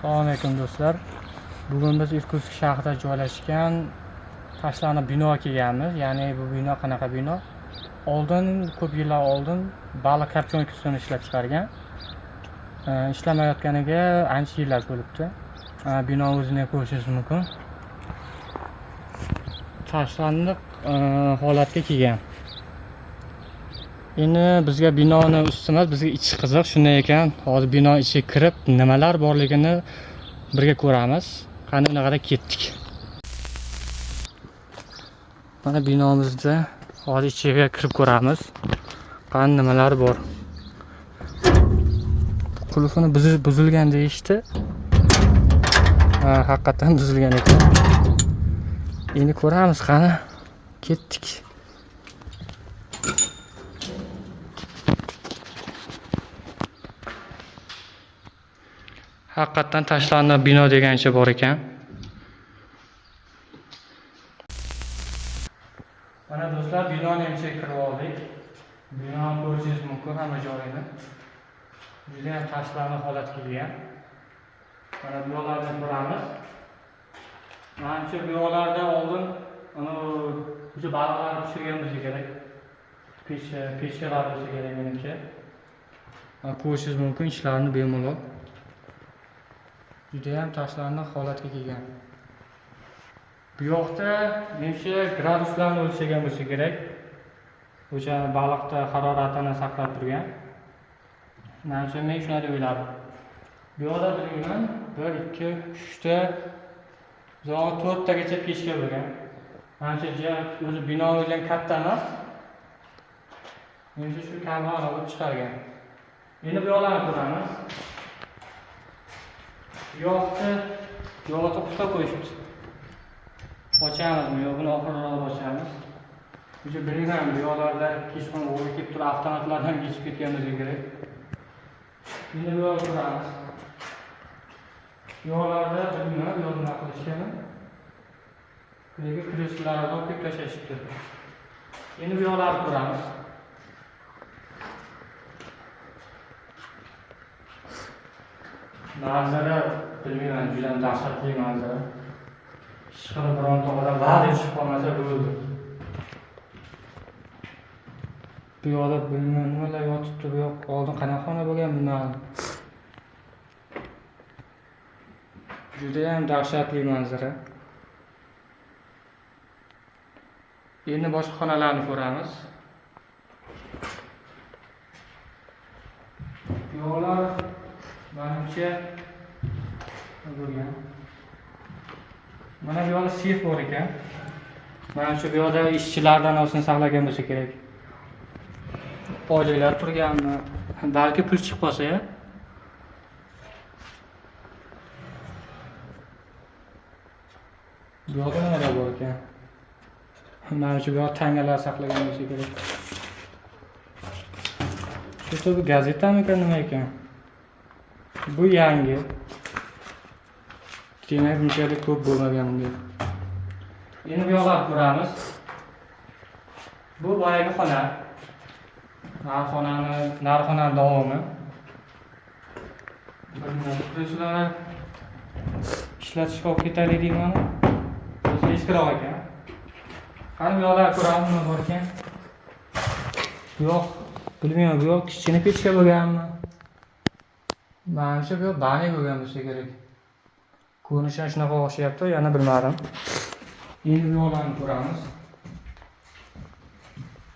Assalomu alaykum do'stlar. Bugun biz Irkutsk shahrida joylashgan tashlandiq binoga kelganmiz. Ya'ni bu bino qanaqa bino? Oldin, ko'p yillar oldin baliq kopchonкасini ishlab chiqargan. Ishlamayotganiga ancha yillar bo'libdi. Bino o'zini ko'rishingiz mumkin. Tashlandiq holatga kelgan. Endi bizga binoni usti emas, bizga ichi qiziq. Shunday ekan, hozir bino ichiga kirib nimalar borligini birga ko'ramiz. Qani unaqada ketdik. Mana binomizda hozir ichiga kirib ko'ramiz. Qani nimalar bor. Qulfini buzilgan deyishdi. Ha, haqiqatan buzilgan ekan. Endi ko'ramiz, qani ketdik. Haqiqatan tashlandiq bino degancha bor ekan. Mana do'stlar, binoni ichiga kirib oldik. Bino ko'rishingiz mumkin hamma joyini. Juda ham tashlandiq holatga kelgan. Mana bu yoqlarni ko'ramiz. Manimcha bu yoqlarda oldin ana o'sha baliqlarni pishirgan bo'lsa kerak. Pechkalar bo'lsa kerak menimcha. Mana ko'rishingiz mumkin ichlarini bemalol. Juda ham tashlandiq holatga kelgan. Bu yoqda menimcha graduslarni o'lchagan bo'lsa kerak. O'sha baliqda haroratini saqlab turgan. Menimcha men shunday deb o'yladim. Bu yoqda bilmayman, 1, 2, 3 ta, uzog'i 4 tagacha pechka bo'lgan. Menimcha o'zi bino o'zi ham katta emas. Menimcha shu kamerani olib chiqargan. Endi bu yoqlarni ko'ramiz. Bu yoqda qulflab qo'yishibdi. Ochamizmi? Yo'q, buni oxirroq ochamiz. O'sha bilmayman, bu yoqlarda kechqurun o'g'ri kelib turib avtomatlardan kechib ketgan bo'lsa kerak. Endi bu yoqni ko'ramiz. Bu yoqlarda bilmayman, bu yoqda nima qilishgani. Lekin kreslolarni olib kelib tashlashibdi. Endi bu yoqlarni ko'ramiz. Manzara bilmayman, juda ham dahshatli manzara. Hech qilib bironta odam va'da tushib qolmasa bo'ldi. Bu yoqda bilmayman nimalar yotibdi, bu yoq oldin qanaqa xona bo'lgan bilmadim. Juda ham dahshatli manzara. Endi boshqa xonalarni ko'ramiz. Bu yoqlar menimcha bo'lgan. Mana bu yoqda seyf bor ekan. Manimcha bu yoqda ishchilardan olsin saqlagan bo'lsa kerak. Oyliklar turganmi? Balki pul chiqib qolsa-ya. Bu yoqda nimalar bor ekan? Manimcha bu yoqda tangalar saqlagan bo'lsa kerak. Shu bu gazetamikan nima ekan? Bu yangi. Demak, bunchalik ko'p bo'lmagan bunga. Endi bu yoqlarni ko'ramiz. Bu boyagi xona. Nari xonani davomi. Kreslolar ishlatishga olib ketaylik deyman. O'zi eskiroq ekan. Qani bu yoqlarni ko'ramiz, nima bor ekan. Bu yoq bilmayman, bu yoq kichkina pechka bo'lganmi? Manimcha bu yoq bani bo'lgan bo'lsa kerak. Ko'rinishidan shunaqa o'xshayapti, yana bilmadim. Endi bu yoqlarni ko'ramiz.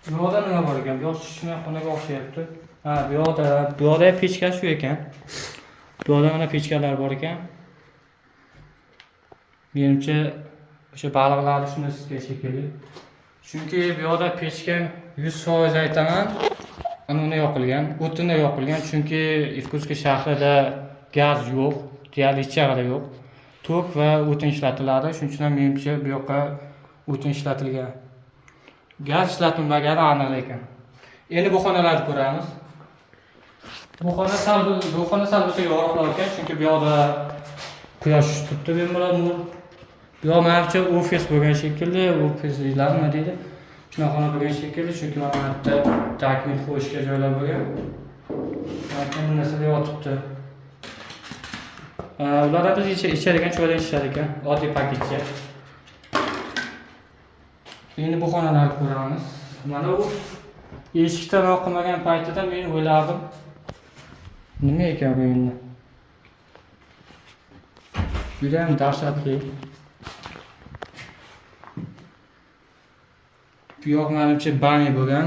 Bu yoqda nima bor ekan? Bu yoq kichkina xonaga o'xshayapti. Ha, bu yoqda ham pechka shu ekan. Bu yoqda mana pechkalar bor ekan. Menimcha o'sha baliqlarni shuni sizga shekilli. Chunki bu yoqda pechka 100% aytaman, ana uni yoqilgan, o'tinda yoqilgan, chunki Irkutsk shahrida gaz yo'q, deyarli hech yerda yo'q. Tok va o'tin ishlatiladi. Shuning uchun ham menimcha bu yoqqa o'tin ishlatilgan. Gaz ishlatilmagani aniq lekin. Endi bu xonalarni ko'ramiz. Bu xona sal bo'lsa yorug'roq ekan, chunki bu yoqda quyosh turibdi bemalol nur. Bu yoq menimcha ofis bo'lgan shekilli, ofis deyiladi, nima deydi? Shunaqa xona bo'lgan shekilli, chunki mana bu yerda dokument qo'yishga joylar bo'lgan. Mana bu narsalar yotibdi. Ularda biz ichadigan choydan ichishar ekan, oddiy paketcha. Endi bu xonalarni ko'ramiz. Mana u eshikdan oqmagan paytida men o'ylardim, nima ekan bu endi? Juda ham dahshatli. Bu yoq menimcha banya bo'lgan.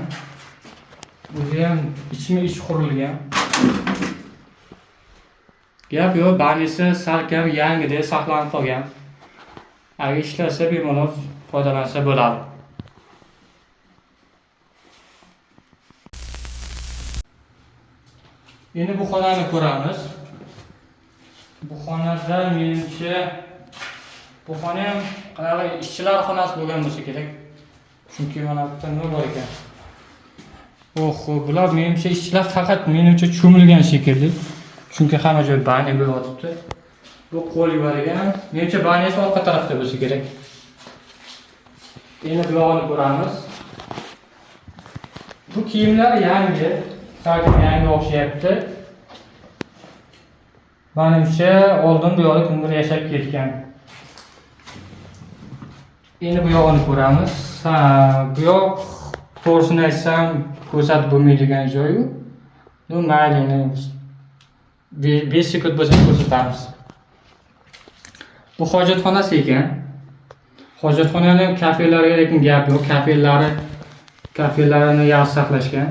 O'zi ham ichma-ich qurilgan. Gap yo'q, banyasi salkam yangidek saqlanib qolgan. Agar ishlasa bemalol foydalansa bo'ladi. Endi bu xonani ko'ramiz. Bu xonada menimcha bu xona ham qanaqa ishchilar xonasi bo'lgan bo'lsa kerak. Chunki mana bu yerda nima bor ekan? Oho, bular menimcha ishchilar faqat menimcha cho'milgan shekilli. Chunki hamma joy banya bo'lib yotibdi. Bu qo'l yuvargan. Menimcha banyasi orqa tarafda bo'lsa kerak. Endi bu yog'ini ko'ramiz. Bu kiyimlar yangi, salkam yangi o'xshayapti. Menimcha oldin bu yoqda kimdir yashab ketgan. Endi bu yog'ini ko'ramiz. Ha, bu yoq to'g'risini aytsam ko'rsatib bo'lmaydigan joyi. Nu mayli, endi 5 sekund bo'lsa ko'rsatamiz. Bu hojatxonasi ekan. Hojatxonani ham kafelarga lekin gap yo'q. Kafellarini yaxshi saqlashgan.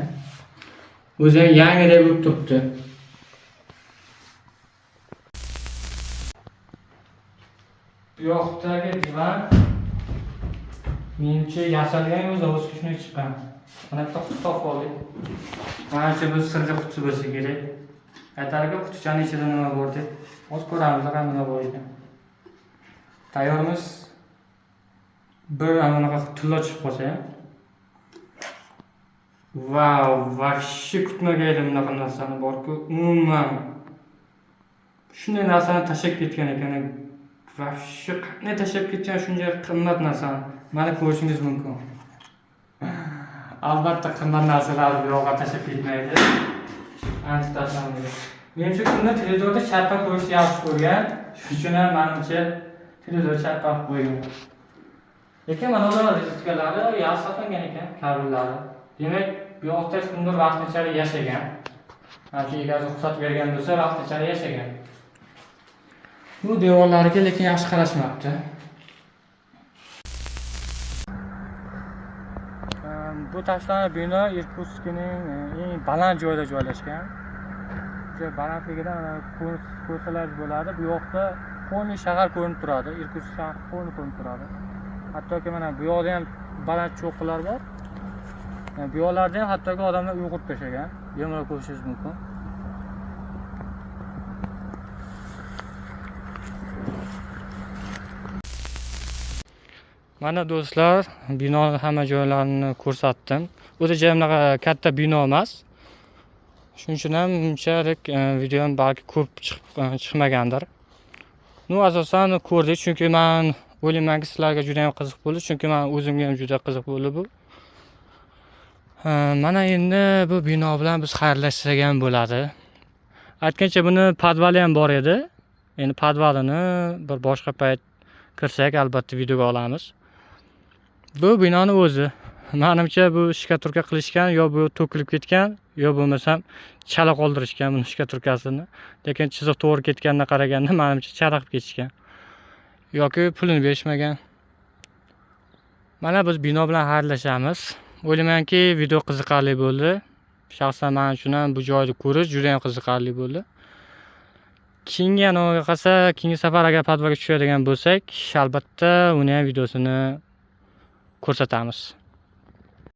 O'zi ham yangidek bo'lib turibdi. Bu yoqdagi divan menimcha yasalgan, o'zi o'z kuchini chiqqan. Mana bitta quti topib oldik. Manimcha bu sirli quti bo'lsa kerak. Aytarga qutichaning ichida nima bor deb. Hozir ko'ramiz, nima bor ekan. Tayyormiz. Bir anaqa tilla chiqib qolsa ham. Vau, vahshiy kutmagan edim bunaqa narsani borku. Umuman shunday narsani tashlab ketgan ekan. Vahshiy qanday tashlab ketgan shuncha qimmat narsani. Mana ko'rishingiz mumkin. Albatta qimmat narsalar bu yoqqa tashlab ketmaydi. Ancha tashlanmaydi. Menimcha kimdir televizorda chappa ko'rishni yaxshi ko'rgan. Shuning uchun ham menimcha televizor chappa qilib qo'ygan. Lekin mana ular rozetkalari yaxshi saqlangan ekan, kabellari. Demak, bu yoqda kimdir vaqtinchalik yashagan. Mana shu egasi ruxsat bergan bo'lsa, vaqtinchalik yashagan. Bu devorlariga lekin yaxshi qarashmabdi. Bu tashlanib bino Irkutskning eng baland joyida joylashgan. O'sha balandligidan mana ko'rsalar bo'ladi. Bu yoqda polniy shahar ko'rinib turadi. Irkutsk shahri polniy ko'rinib turadi. Hattoki mana bu yoqda ham baland cho'qqilar bor. Bu yoqlarda ham hattoki odamlar uy qurib tashlagan. Bemalol ko'rishingiz mumkin. Mana do'stlar, binoni hamma joylarini ko'rsatdim. O'zi juda bunaqa katta bino emas. Shuning uchun ham bunchalik video ham balki ko'p chiqmagandir. Asosan ko'rdik, chunki men o'ylaymanki sizlarga juda ham qiziq bo'ldi, chunki men o'zimga ham juda qiziq bo'ldi bu. Mana endi bu bino bilan biz xayrlashsak ham bo'ladi. Aytgancha buni podvali ham bor edi. Endi podvalini bir boshqa payt kirsak albatta videoga olamiz. Bu binoni o'zi menimcha bu shkaturka qilishgan, yo bu to'kilib ketgan, yo bo'lmasam chala qoldirishgan buni shkaturkasini. Lekin chiziq to'g'ri ketganiga qaraganda menimcha chala qilib ketishgan yoki pulini berishmagan. Mana biz bino bilan xayrlashamiz. O'ylaymanki video qiziqarli bo'ldi. Shaxsan men uchun ham bu joyni ko'rish juda ham qiziqarli bo'ldi. Keyingi anaviga qolsa, keyingi safar agar podvalga tushadigan bo'lsak, albatta uni ham videosini ko'rsatamiz.